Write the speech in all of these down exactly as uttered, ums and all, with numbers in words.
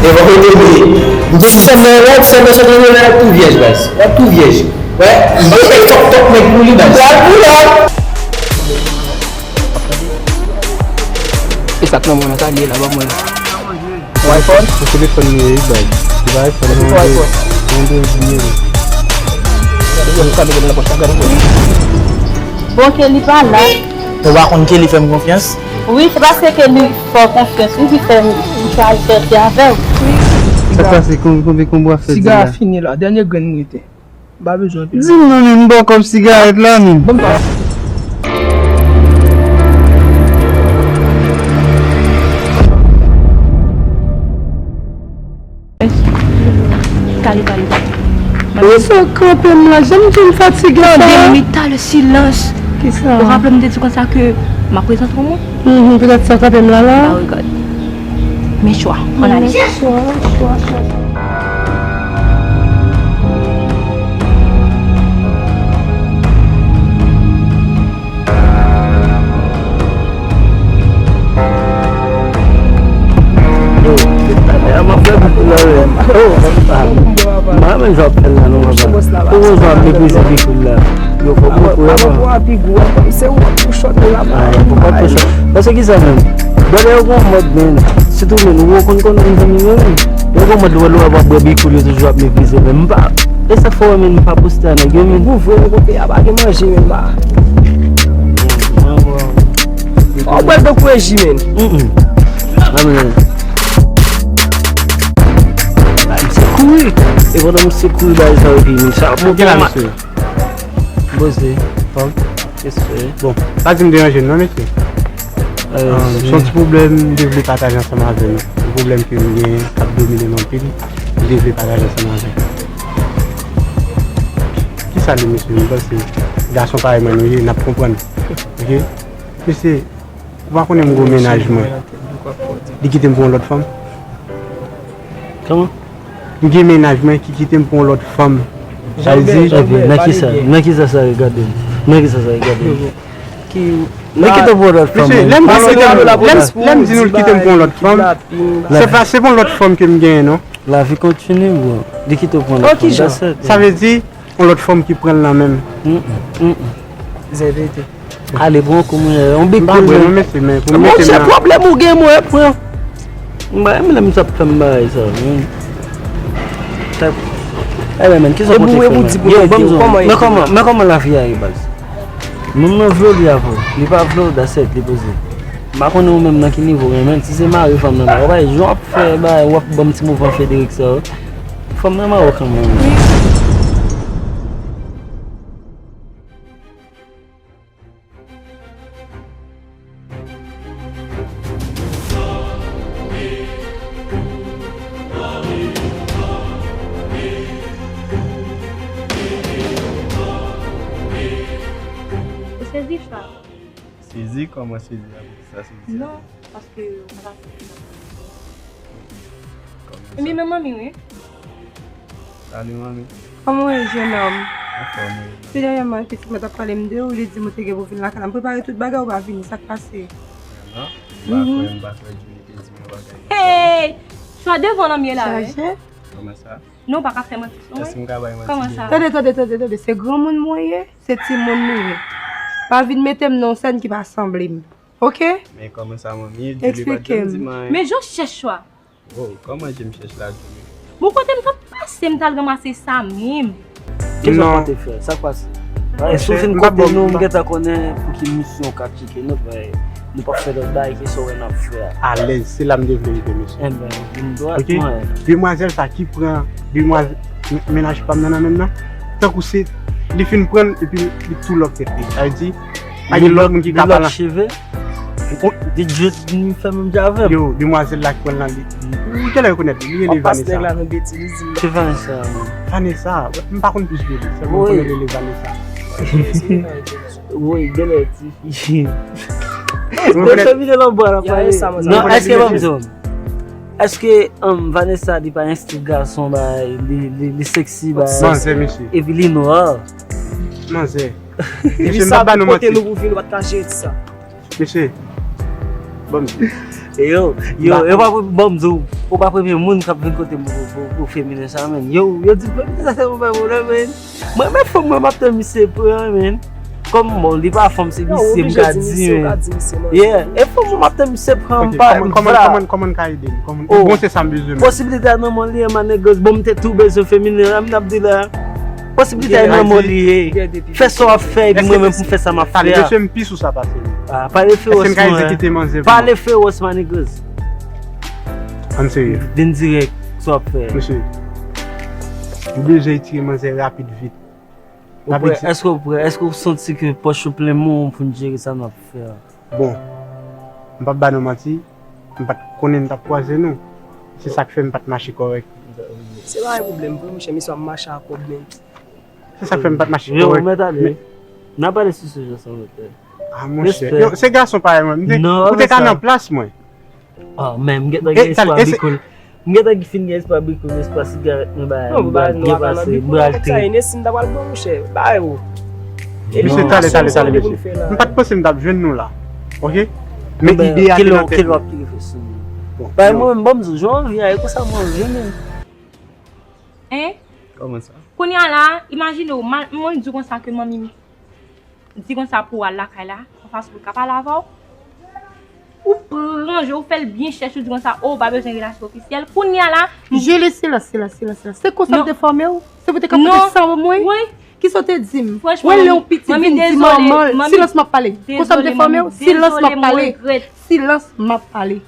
E pa kote li ye. M te di sèlman, wè, sèlman sot andedan, l ap tou vyèj, baz. L ap tou vyèj. Wè, m te fè tòk tòk nèg pou li, baz. L ap pou l. E sa k nan mwen sa, li la, ban mwen. Ou iPhone? Ou telefòn li ye, baz. Li pa iPhone, non, de, non, de, li ye. Bon, Kelly pa la. Ou pa konn Kelly fè m konfyans? Wi, se paske Kelly fè w konfyans, wi, ki fè m chwazi sòti avè w. Sa k pase? Kon-, konbyen, konbyen w ap fè di la? Siga a fini la, dènye grenn m rete. M pa bezwen anpil. Di m non, men m ba w kòb sigarèt la, men. Ban m pa. Tale, tale, tale. Ou sa kanpe m la, jan m di m fatige sa. Tande, Mita, le silans. Kisa? Ou raple m te di konsa ke m ap prezante w moun? Mhm, petèt sa kanpe m la la. Ah, regarde. Men chwa, ann ale. Chwa, chwa, chwa, chwa. Yo, se talè a m ap fè boukou la, wi. Oh, papa. M pa renmen jan w ap fè l la, non, papa. Ou konn jan w ap meprize boukou la. Yo, fòk mwen kouri avan. Papa, pou w pi gwo, se ou k pou chòt la. Ah, pou pa pou chòt. Paske ki sa menm? Brother, yo gon mòd, men. Sitou, men, ou konn konn zanmi yo, men. Yo gon mòd lè w ap bwè boukou, yo toujou ap meprize, men. M pa, e sa k fè w wè, men, m pa poste a nèg yo, men. Pou vre, mwen konn peyi a pa gen manje, men, ba. Ou bwè l tankou reji, men. Mm, mm. Ah, men. Ay, misye kouri. E pandan misye kouri, bagay sa yo vini. Sa, bon, gen la, misye. Poze, fanm, respè. Bon, pa di m deranje n non, mesye. Euh, se yon ti pwoblèm m te vle pataje ansanm avè nou. Yon pwoblèm ke m genyen, k ap domine m anpil, m te vle pataje ansanm avè nou. Kisa li, mesye? M panse gason parèy mwen nou ye, n ap konprann. Oke? Mesye, ou pa konnen m gon mennaj mwen. Li kite m pou yon lòt fanm. Kòman? M gen mennaj mwen ki kite m pou yon lòt fanm. Sa vle di, nan kisa, nan kisa sa regade m? Nan kisa sa regade m? Li kite m pou yon lòt fanm. Mesye, lè m di nou, lè m, lè m di nou l kite m pou yon lòt fanm, se pa, se pa yon lòt fanm ke m genyen, non. Lavi kontinye, bro. Li kite w pou yon lòt fanm. That's it. Sa vle di, yon lòt fanm ki pran l nan men m. Mm, mm, mm, mm. Zen verite. Ale, pran kou mwen, yon big kou mwen. Monchè, pwoblèm ou gen, mwen pran. M pa renmen lè misye ap fè m bagay sa, men. Tap. Ebyen, men, kisa w konte fè, men? Yo, ban m di w, men kòman, men kòman lavi a ye, baz? Moun nan vle w, li avè w. Li pa vle w, that's it, li poze. M pa konnen ou menm nan ki nivo w ye, men, si se mari fanm nan, ou pa jan w ap fè bagay, w ap ban m ti mouvman Frederick sa yo. Fanm nan mare w kanmenm. Ou sezi, Chwa? Sezi? Kòman sezi? Sa sezi a? Non, paske ou pa ta fè sa. Kòman sa? Ebyen, men manmi, wi. Salut, manmi. Kòman w ye, jennonm? Anfòm, wi. Se dènyèman, efektivman, t ap pale m de ou, li di m ou te gen pou vin lakay la. M prepare tout bagay, ou pa vini, sa k pase? Non, m pa kwè, m pa kwè Julie te di m yon bagay. Hey! Chwa devan nan m ye la, wi. Chaje? Kòman sa? Non, ou pa ka fè manti sou mwen. Èske m ka bay manti? Kòman sa? Tande, tande, tande, tande. Se granmoun mwen ye, se timoun nou ye. Pa vin mete m nan yon sèn ki pa sanble m. Oke? Men kòman sa, manmi? Julie pa t janm di m anyen. Men jan w chèch, Chwa. Oh, kòman je m chèch la, Julie? Bon, kote m t ap pase, m t al ranmase sa menm. Kisa w konte fè? Sa k pase? Paske si w vin kote nou, m gentan konnen pou ki misyon w ka tcheke nou, paske nou p ap fè lòt bagay ke sa w wè n ap fè a. Alèz, se la m te vle rive, mesye. Enben, vin dwat, mwen. Demwazèl sa ki pran demwazèl, mennaj pa m nan nan men m nan, tankou se li fin pran l epi li tou lòk tèt li. Sa vle di, pa gen lòt moun ki ka pale. Li lòk cheve? Li just vin fè menm jan avè m. Yo, demwazèl la ki pran l nan li. Ou genlè rekonèt li. Li rele Vanessa. Se Vanessa, man. Vanessa, m pa konn plis de li. Sèlman m konnen li rele Vanessa. Woy, genlè tifi. Ou rekonèt? Non, èske, ban m di w, èske, um, Vanessa, li pa yon stil gason, ba, li, li, li sexy, ba, manzè, mesye. Epi li nwa? Manzè. Mesye, m p ap ba nou manti. Kote nou pou vin, ou pa t ka jere ti sa. Mesye, Bon, yo, yo, yo pa pou, bon, m di w, ou pa premye moun k ap vin kote m pou, pou, pou feminen sa, men. Yo, yo di feminen sa se yon bagay, men. Mwen, men fanm mwen, m ap tann misye pran, men. Kòm, bon, li pa fanm, se misye, m ka di, men. Yeah, e fanm mwen, m ap tann misye pran, m pa, m kòman, kòman, kòman ka ede m? Kòman, bon, se sa m bezwen, men. Posibilite a nan men li, man, nèg, bon, m te tou bezwen feminen, la, m t ap di la. Posibilite a nan men li ye. Fè sa w ap fè, epi mwen menm pou m fè sa m ap fè a. Mesye, m pi sou sa pase li. Ah, pale fewòsman. Èske m ka egzekite manzè pou mwen? Pale fewòsman, nèg. Ann serye. Vin dirèk, sa w ap fè. Mesye, m bezwen retire manzè rapid, vit. Ou prè? Èske w prè? Èske w santi ke pòch ou plen men w pou n jere sa n ap fè a? Bon, m p ap ba nou manti, m pa t konnen n t ap kwaze nou. Se sa k fè m pa t mache kòrèk. Se pa yon pwoblèm vre, monchè, mesye ap mache ak kòb, men. Se sa k fè m pa t mache kòrèk. Yo, ou mèt ale. N a pale sou sijè sa, monchè. Ah, monchè. Yo, se gason parèy mwen. M te, ou te ka nan plas mwen. Ah, men m gentan gen espwa bikol. M gentan fin gen espwa bikol, espwa sigarèt mwen ba, m pral byen pase, m pral te. Sa, Hennessy m ta pral bwè, monchè. Ba yo. Mesye, tale, tale, tale, mesye. M pa t panse m t ap jwenn nou la. Oke? Men ide a te nan tèt mwen. Kil w ap kite fè sou mwen? Ba mwen menm, ban m di w, jan w anvi a, e konsa mwen anvi, men. Hein? Kòman sa? Kounye a la, imajine w, mwen di w konsa ke manmi m di konsa pou w al lakay la, anfas pou l ka pale avè w. Ou pran je w, ou fè l byen chèch, ou di konsa, o, ou pa bezwen relasyon ofisyèl. Kounye a la, m- Julie, silans, silans, silans, silans. Se konsa m te fòme w? Se pou te ka pote san mwen? Wi. Kisa w te di m? Franchman, wè lè yon pitit vin di manman l, silans m ap pale. Konsa m te fòme w? Silans m ap pale. Silans m ap pale.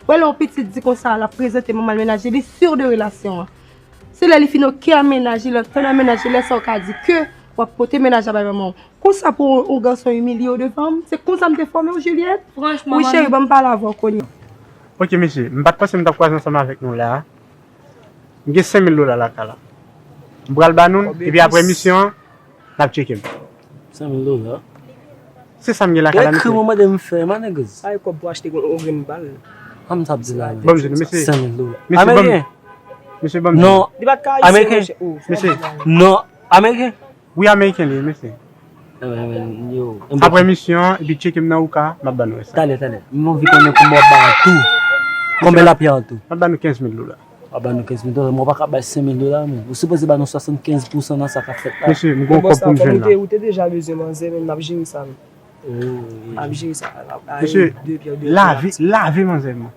Wè lè yon pitit di konsa, l ap prezante manman l, mennaj li, li sur de relasyon an. Se lè li fin oke a mennaj li, l antann a mennaj li, lè sa w ka di ke w ap pote mennaj la bay manman w. Konsa pou yon gason imilye w devan m? Se konsa m te fòme w, Juliette? Franchman, wi, cheri, ban m pale avè w kounye a. Ok, mesye, m pa t panse m t ap kwaze ansanm avèk nou la a. M gen senk mil dola lakay la. M pral ba nou l, epi apre misyon an, n ap tcheke m. Senk mil dola? Se sa m gen lakay la, mesye. Krim ou mande m fè, my niggas? Sa e kòb pou achte yon grenn bal. An m t ap di la, men. Ban m jwenn, mesye. Senk mil dola. Ameriken? Mesye, ban m jwenn. Non. Li pa t ka ayisyen, monchè. Mesye. Non. Ameriken? Wi, ameriken li ye, mesye. Apre misyon an, epi tcheke m nan Ouka, m ap ba nou rès la. Talè, talè. M anvi konnen konbyen w ap bay an tou. Konbyen l ap ye an tou? M ap ba nou kenz mil dola. W ap ba nou kenz mil dola, men w pa ka bay senk mil dola, men. Ou sipoze ba nou swasannkenz pousan nan sa k ap fèt la. Mesye, m gen yon kòb pou m jwenn la. Ou te deja bezwen manzè, men n ap jere sa, men. N ap jere sa. Mesye, lave, lave manzè m.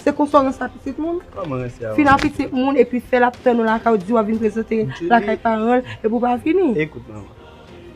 Se konsa w ranse a pitit moun? Kòman ranse a? Fin a pitit moun, epi fè l ap tann ou lakay, ou di w ap vin prezante lakay paran l, epi w pa vini. Ekout, manman.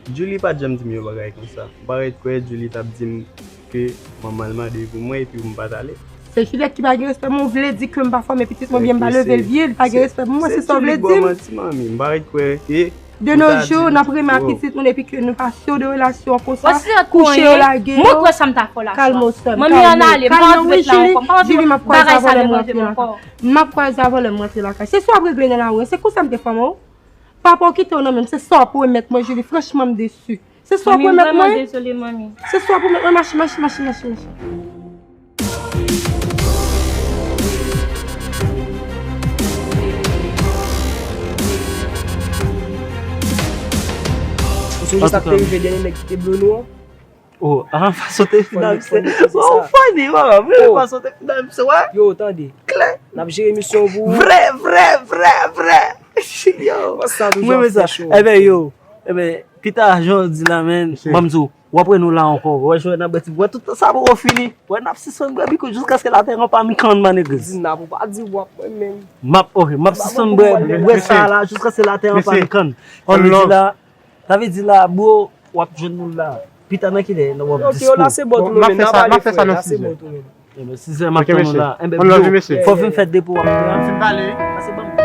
Julie pa t janm di m yon bagay konsa. Ou pa ret kwè Julie t ap di m ke manman l mande pou mwen epi m pa t ale? Se Juliette ki pa gen respè pou mwen, ou vle di ke m pa fòme pitit mwen byen, m pa leve l byen, li pa gen respè pou mwen, se sa w vle di m? Se Julie k ba w manti, manmi. M pa ret kwè ke de nos jours, n ap renmen ak pitit moun epi ke nou pa sur de relasyon konsa, kouche yo, lage yo. Mwen kwè sa m ta fè w la. Kalme w, sè m, kalme w. Kalme w, wi, Julie. Julie, m ap kwaze avè w lè m rantre lakay. M ap kwaze avè w lè m rantre lakay. Se sa w ap regle nan lari a, se konsa m te fòme w. Papa w kite w nan men m, se sa w ap remèt mwen, Julie. Franchman, m desi. Se sa w ap remèt mwen? Manmi, m vrèman dezole, manmi. Se sa w ap remèt mwen, mache, mache, mache, mache, mache. Ou sonje sa k te rive dènye nèg ki te blo nou an? Oh, ah, fason te final, se. Oh, funny, mama. Mwen, fason te final, se, wè. Yo, tande. Klè. N ap jere misyon pou ou. Vrè, vrè, vrè, vrè. Yo. Mwen sa toujou ap fè cho. Eben, yo. Eben, pita, jan w di la, men, ban m di w, w ap wè nou la ankò. Wè, jwè, n ap bwè ti, wè, tout sa poko fini. Wè, n ap sispann bwè biko jiskaske latè an pa n kann, my niggas. Di n ap, ou pa di w ap mwen menm. M ap, ok, m ap sispann bwè, bwè sa la jiskaske latè an pa n kann. Sa vle di la, Sa vle di la, bro, w ap jwenn nou la. Pita nan kilè w ap dispo? Ok, yo la se bò tou nou menm, n a pale frè, la se bò tou menm. Eben, sizè m ap tann nou la. Eben, bro, fò w vin fè depo w ap fè a. Fin pale. Pase ban m.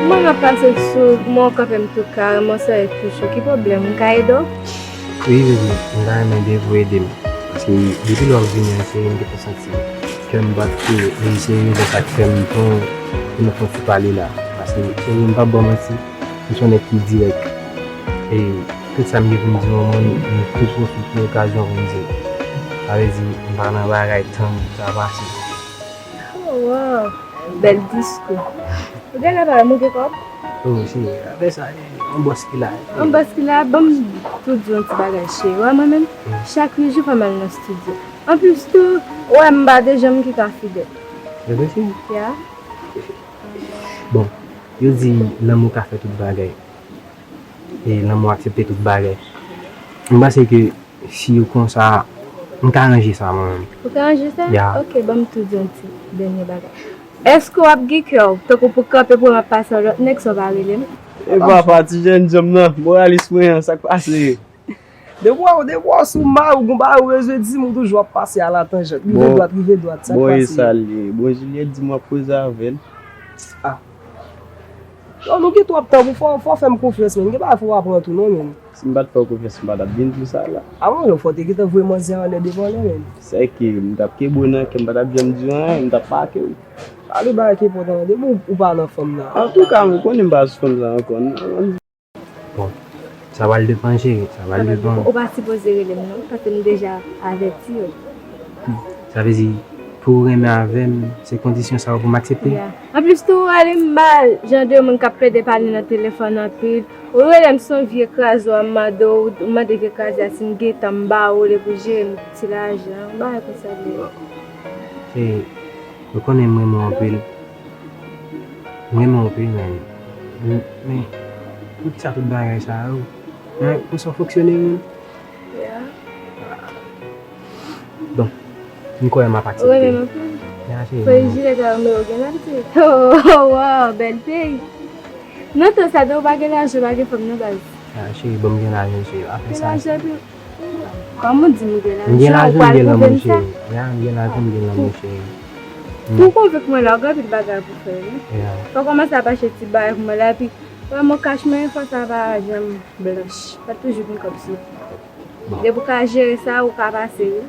Mwen ap pase sou mwen, kanpe m tou kareman, sa e tou cho. Ki pwoblèm? M ka ede w? Wi, bebe, m ta renmen byen pou w ede m. Se depi lè w ap vini an, cheri, m gentan santi kè m bat pou, e se rezon sa k fè m pran pou nou fè yon ti pale la. Paske, cheri, m p ap ba w manti, m se yon nèg ki dirèk. E tout sa m gen pou m di w, mwen, m tou pwofite okazyon pou m di w. Sa vle di, m pa nan bagay tann sa pase. Oh, wow! Bèl diskou. Ou gen la pa, ou gen kòb? Oh, cheri, apre sa, eh, yon bòs ki la. Yon bòs ki la, ban m tou di yon ti bagay, cheri. Wè mwen menm, chak jou fò m al nan estidyo. Anplis tou, wè m pa de janm ki ka fidèl. E vre, cheri? Ya. Bon, yo di lanmou ka fè tout bagay. E lanmou aksepte tout bagay. M panse ke si yo konsa, m ka ranje sa mwen menm. Ou ka ranje sa? Ya. Ok, ban m tou di yon ti dènye bagay. Èske w ap gen kè w, tankou pou kanpe pou w ap pase yon lòt nèg san w pa rele m? E papa, ti jènjan m nan, moralis mwen an, sa k pase? Depi w, depi w sou mari w, gon bagay ou bezwen di m, ou toujou ap pase a la tanjant. Rive dwat, rive dwat, sa k pase? Bon, e sa l ye. Bon, Juliette di m w ap koze avè l. Ah. Non, nou gen twòp tan pou fò, fò fè m konfyans, men. Gen bagay fò w aprann tou, non, men. Si m pa t fè w konfyans, m pa t ap vin pou sa la. Avan, fò w te gentan voye manzè anlè devan lè, men. Sèke m t ap kenbe w nan kè, m pa t ap janm di w anyen, m t ap make w. Pale bagay ki enpòtan, depi w, ou pa nan fanm nan. Antouka, m konnen m pa sou fanm sa ankò. Bon, sa pral depann, cheri, sa pral depann. Ou pa sipoze rele m non, paske m deja avèti w. Sa vle di, pou w renmen avè m, se kondisyon sa yo pou m aksepte? Ya. Anplis tou, ou rele m mal, jan de moun k ap plede pale nan telefòn anpil. Ou rele m se yon vye kraze w ap mande w, ou mande vye kraze a si m gen tan m ba ou li pou jere m ti lajan, yon bagay konsa li ye. Cheri, ou konnen m renmen w anpil. M renmen w anpil, men, men, men, poukisa tout bagay sa yo? Hein, pou sa w fonksyone menm? Ya. Bon, m kwè m ap aksepte. Ou renmen m anpil? Ya, cheri. Fo jile ta renmen w gen lajan. Oh, wow, bèl peyi. Nan tan sa, depi w pa gen lajan, pa gen fanm non, baz. Ah, cheri, bon, m gen lajan, cheri. Gen lajan, epi Kòman w di m gen lajan? M gen lajan, m gen lanmou, cheri. Ya, m gen lajan, m gen lanmou, cheri. Pou w konvenk mwen la, w gen anpil bagay pou fè, wi. Ya. Fò w kòmanse ap achte ti bagay pou mwen la, epi, wè, mwen kach mwen, fò sa pa janm blanch. Fò toujou gen kòb sou. Bon. Depi w ka jere sa, ou ka pase, wi.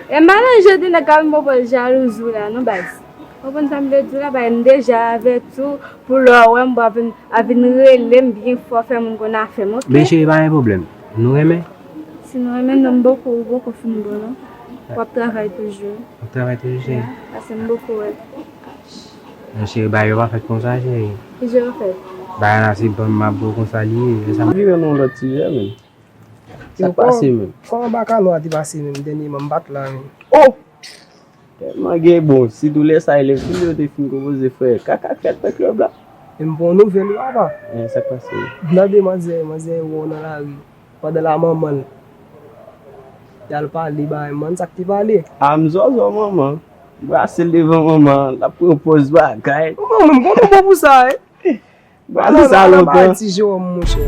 E m pa nan jan de nèg k ap vin pwopoze jalouzi w la, non, baz. Ou konprann sa m vle di w la, baz, m deja avèti w pou lè w wè m, w ap vin, ap vin rele m byen fò, fè moun konn afè m, oke? Men cheri, pa gen pwoblèm. Nou renmen? Si nou renmen, non, m poko, ou poko fin bon, non. W ap travay toujou. W ap travay toujou, cheri? Ya, paske m poko wè. Men cheri, bagay yo pa fèt konsa, cheri. Ki jan yo fèt? Bagay la se ban m m ap ba w konsa li ye, e sa. M vire nan yon lòt sijè, men. Sa k pase menm? Kòman bakalo a te pase menm dènyèman, m pa t la menm. Oh! Tèlman gen bon, sitou lè sa e lè file yo te fin konpoze frè. Kaka k fèt nan klèb la. E m pran yon nouvèl wi papa. Eh, sa k pase? M tande manzè, manzè wè w nan lari. Pandan l a manman l. Y al pale bay manman, sa k te pale? A m zòzò manman. Brase l devan manman, l ap pran pòz bagay. Manman, m konn ou bon pou sa, wi. Brase sa lontan. Ti Jewòm, monchè.